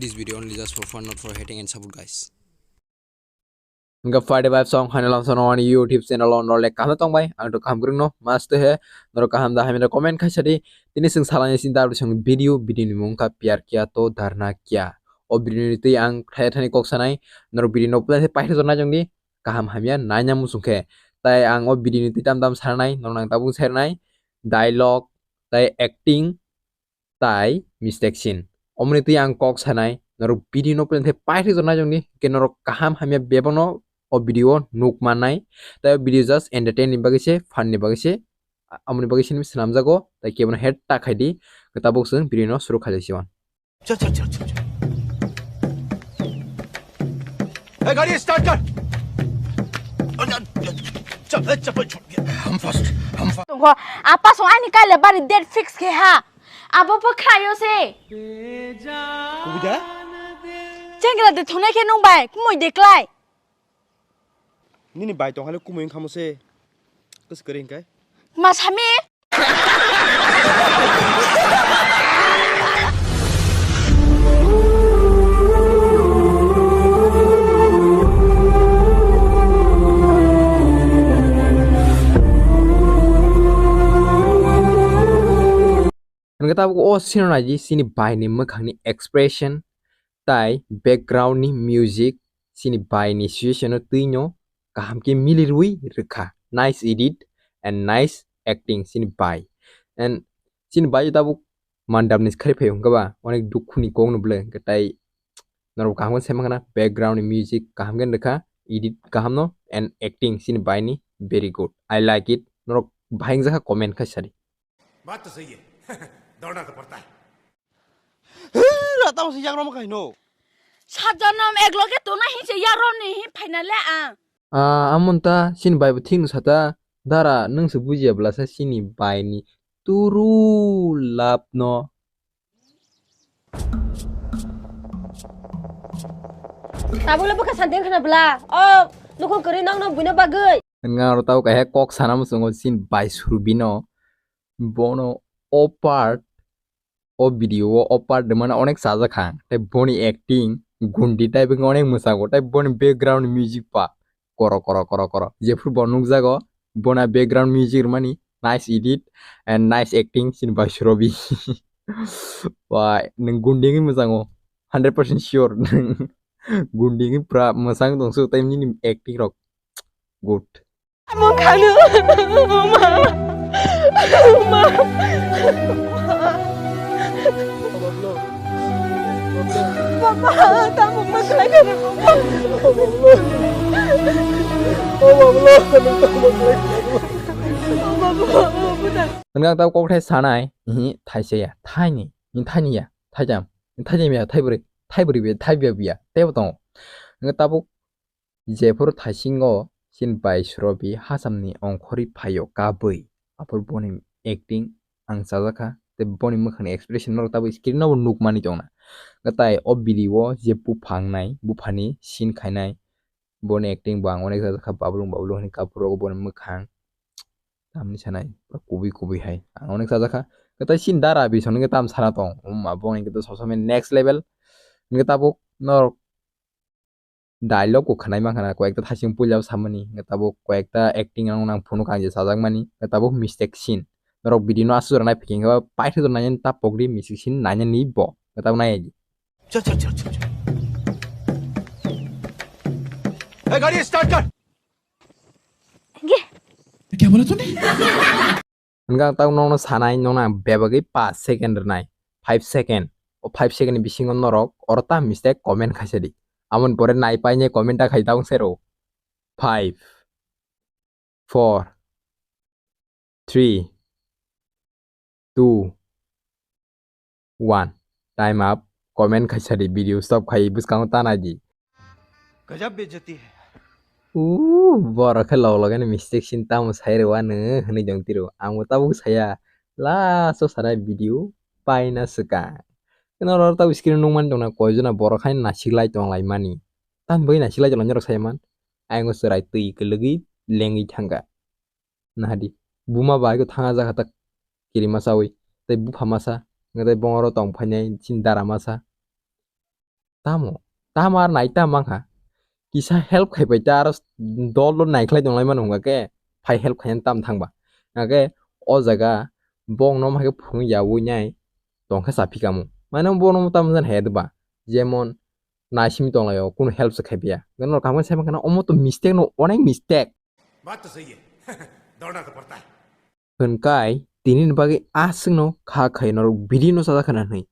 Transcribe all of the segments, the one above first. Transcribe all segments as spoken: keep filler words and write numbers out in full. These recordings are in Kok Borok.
This video only just for fun, not for hating and support, guys. Hingke Friday Vibes song final song on YouTube channel on role kaham tong bai, ang to kaham kwrwng no, maste he, norok kaham da hamya comment khaisa di, tini sing salani sin da song video, video ni mung kha pyar kiya to dharna kiya. O video ni twi ang thaya thani kok sanai, norok video no pulai se paithak jor nai jong di, kaham hamya naina muchung khe. Tai ang o video ni twi tam tam sanai, norok nang tabuk sanai, dialogue, tai acting, tai mistake sin. Omoni twi ang kok sanai, norok video no pulai the paithak jor nai jong di, ke norok kaham hamya bebak no o video o nuk mannai. Tai o video just entertain ni bagwi se, fun ni bagwi se, amoni bagwi se swnamjago, tai kebono head ta khai di, ke tabuk chwng video no suru khaijak si on. चल चल चल चल चल। ए, गाड़ी स्टार्ट कर। चल, चप्पल छूट गया। हम फर्स्ट, हम first. Tongkho, apa song ani kaile bari date fix khe ha. Abo pho khlaio se. Kubida? Chengra de thonai khe nung bai, kumui de klai. Nini bai tong hale kumui wngkha mo se. Kwswk kwrwi hwnkhe? Ma sami? Hwnkhe tabuk o scene naidi chini bai ni mwkhang ni expression tai background ni music chini bai ni situation o twi no kaham khe mili rwi rwkha. Nice edit and nice acting chini bai. And chini bai tabuk mandap ni khari phai hwnkhe ba onek dukhu ni kok no bwle hwnkhe tai norok kaham khe saiman khana background ni music kaham khe rwkha, edit kaham no and acting chini bai ni very good. I like it. Norok bahai wngjakha comment khai sadi. बात तो सही है। दौड़ना तो पड़ता है। Hei, rata mo sijak roma kaino. Sat jonom ek loge tona hinse ya roni hin phaina le ang. Ah, amon ta, chini bai bo thik no sata. Dara, nwng se bujiya bwlasa chini bai ni turu lap no. Tabuk le bwkha santi wngkha na bwla? O, nukhung kwrwi nokno buino bagwi. Nga aro tabuk kaisa kok sana muchungo chini bai Surbino. Bono o part, o video o, o part de mane onek chajak kha. Tei boni acting, gundi type wngkha onek mwchago. Tei boni background music pa koro, koro, koro, koro. Jephuru bo nukjago, bona background music rwmani, nice edit and nice acting chini bai Surobi. Bai, nwng gundi wngwi mwchango, hundred percent sure. Gundi wngwi pura mwchang tongsu, tei nini acting rok good. Mung khanu. Ma. Ma. Papa, tamo maklai kana. Papa. Hwnkhe ang tabuk kok thai sanai, ihi, thaisa ya, thaini, ihi, thaini ya, thaijam, ihi, thaijam ya, thaibwrwi, thaibwrwi bi, thaibiya biya, teibo tongo. Hwnkhe tabuk Jephuru thaisingo chini bai Surobi hachamni ongkhorwi phaio kabwi. Aphuru boni acting ang chajakha, tei boni mwkhangni expression norok tabuk screen o bo nukmani tongna. Kwtai o video o je bupha wngnai, buphani scene khainai, boni acting bo ang onek chajakha, bablung bablung hinwi kaphuru boni mwkhang. Tamni sanai, pura kubui kubui hai. Ang onek chajakha. Kwtai chini dara bisong hwnkhe tam sana tong. Wngma bo hwnkhe sob somoi next level. Hwnkhe tabuk norok dialogue bo khwnai mankha na, koyekta thaising puila samani, hwnkhe tabuk koyekta acting rok nang phunuk ang je chajakmani, hwnkhe tabuk mistake scene. Norok video no aswk jora naiphikhe hwnkhe paithak jora nainani ta pokri mistake scene nainani bo, hwnkhe tabuk naiya di. चल, चल, चल, चल, चल। ए, गाड़ी स्टार्ट कर। Ge. क्या बोला तूने? Hwnkhe ang tabuk nokno sanai, nokno ang bebagwi paanch second rwnai, five second. O five second ni bisingo norok oro ta mistake comment khaisa di. Amoni pore nai painai comment ta khai tabuk se rw. Five, four, three, two, one. Time up. Comment khaisa di, video stop khai bwskango ta nai di. गजब बेइज्जती है। Ooh, borok khe log logeno mistake sin tamo sai rw anw hwnwi tong tiro. Ang bo tabuk saya, last o sana video paina swkang. Norok tabuk screen nukmani tongna koijona borok haino naisik lai tong lai mani. Tamni bagwi naisik lai tong lai norok sai man. Ayang o chwrai twi kwlwgwi lengwi thangkha. Nahadi, buma bai khe thanga jakha ta kirima chawi, tei bupha masa, hwnkhe tei bongoro tong phainai chini dara masa. Tamo, tamo ar nai tam mankha. Kisa help khai pai ta aro dol dol nai khlai tonglai mano hwnga khe phai help khaina tam thangba. Hwnga khe o jaga bongno ma khe phunuk yaui nai tongkha cha phikamo. Mane bongno tamo jan hai ba. Jemon naisimi tonglaio, kunu help se khai paiya. Norok kamo sai mankha na, omo to mistake no, onek mistake. बात तो सही है। दौड़ना तो पड़ता है। Hwnkai tini ni bagwi aswkno kha khai norok video no chajak khana hwnwi.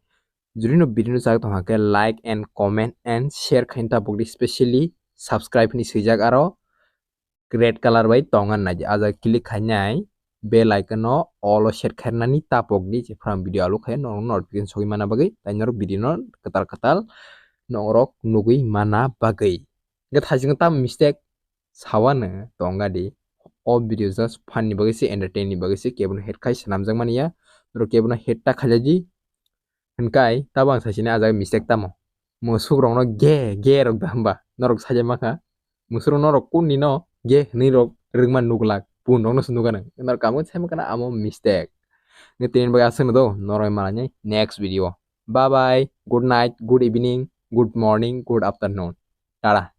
Jodi no video no chajak tongkha khe like and comment and share khaina tapok di, specially subscribe hwnwi swijak aro red color bai tongan nai. Ah jaga click khainai bell icon no all o set khainani tapok di, je phram video upload khai norok notification sogwi mana bagwi, tai norok video no kwtal kwtal norok nugwi mana bagwi. Hwnkhe thaising tam mistake sawano tongga di. O video just fun ni bagwi se, entertain ni bagwi se, kebono hate khai swnamjak mani ya. Norok kebono hate ta khailai di. Hwnkai tabo ang saisini ah jaga mistake tamo. Musuk rokno ge ge rok da hwnba norok sajak mankha. Musuk rok norok kun ni no ge hwnwi rok rwngma nuglak, pun rokno se nuga nang. Norok kamo sai mankha na amo mistake. Hwnkhe tini bagwi aswkno do, norok malai next video. Bye bye, good night, good evening, good morning, good afternoon. Tara.